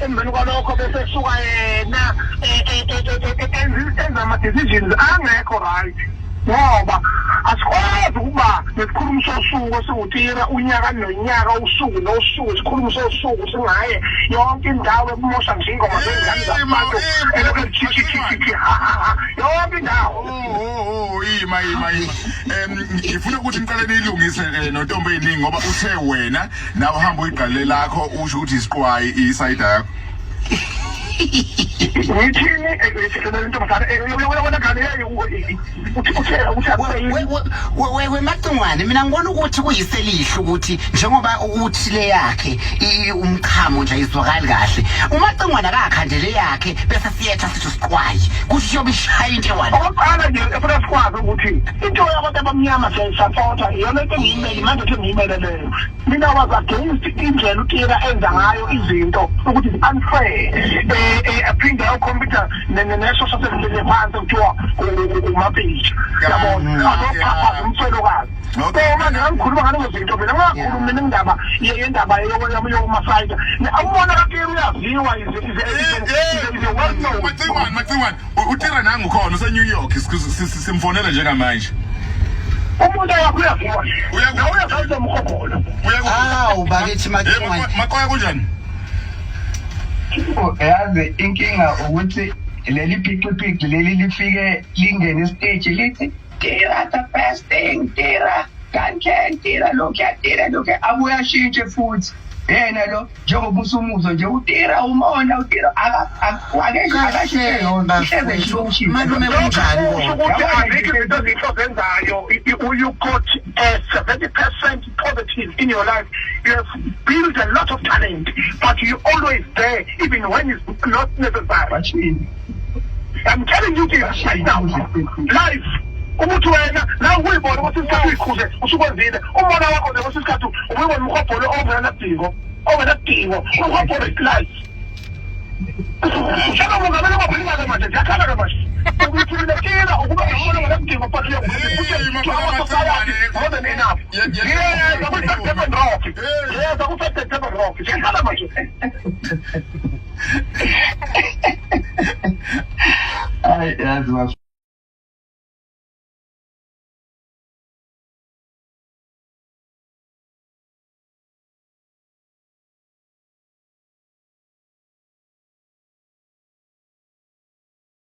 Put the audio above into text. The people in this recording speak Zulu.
Emveni kwalokho bese kusuka yena enza ama-decisions angekho right, ngoba asikwazi ukuba nesikhulumo sosuku esiwutira unyaka nonyaka, usuku nosuku, isikhulumo sosuku singaye yonke indawo, ekumosha nje ingoma zengane zabantu, elokhu ethi ha ha ha yonke indawo. Oh, ima, ima, ima. Ngifuna ukuthi ngiqale niyilungise nontombi eyiningi, ngoba uthe wena nawe uhamba uyiqale lakho, usho ukuthi isiqwayi isayida yakho. Ngithini intombazane uyabona ngane uthi uthe uthi akube Wemacingwane, mina ngibona ukuthi kuyiselihlo ukuthi njengoba uthi le yakhe umchamo nje ayizwakali kahle, uMacingwane akakhandele yakhe bese siyetha sithi siqwayi, kusho iyobe ishaya into ewane. Okokuqala nje efuna sikwazi ukuthi into yabantu abamnyama siyayisapotha, iyona into engiyimele manje, ukuthi ngiyimele leyo. Mina was against indlela uTira enza ngayo izinto, ukuthi it's unfair, aphinde ayokhompyutha neso saselele phansi kuthiwa uMapitsha, yabona, azoxhaphaza umfelokazi. So manje ngangikhuluma ngalezo zinto, mina ngingakhulumi mina indaba yendaba yokumasayida. Umbona kaTira uyaziwa, is a well known. Macingwane, Macingwane, uTira nangu khona use-New York, simfonela njengamanje. Umuntu wakho uyaziwa, nawe uyazazi umhobholo. Hawu bakithi, Macingwane. Maqoya, kunjani? Yazi inkinga ukuthi leli phixiphixi leli lifike lingene isiteji lithi Tira the best thing, Tira kanjani, Tira lokhuya, Tira lokhuya, abuye ashintshe futhi yena lo, njengoba usumuzwa nje uTira umona uTira akashintshe yona ihleze nje ushintshe. Malume, kunjani? Kusho ukuthi azikho izinto ezinhle ozenzayo. You got a 70% positive in your life. You have built a lot of talent, but you always there even when it's not necessary. Bashini. I'm telling you this right now life, ukuthi wena la uyibona ukuthi isikhathi uyikhuze usukwenzile umona wakho nje, kwesinye isikhathi ubuyibona umhobholo ongenasidingo, ongenasidingo umhobholo is life. Ushaka mongameli kwaphilika-ke manje, ziyakhala-ke manje ukuthi mina Tira ukuba nomona ongenasidingo, but you have to our society more than enough. Yeza kwi-Durban Rock, yeza kwi-Durban Rock, ziyakhala manje. Hayi, yazi.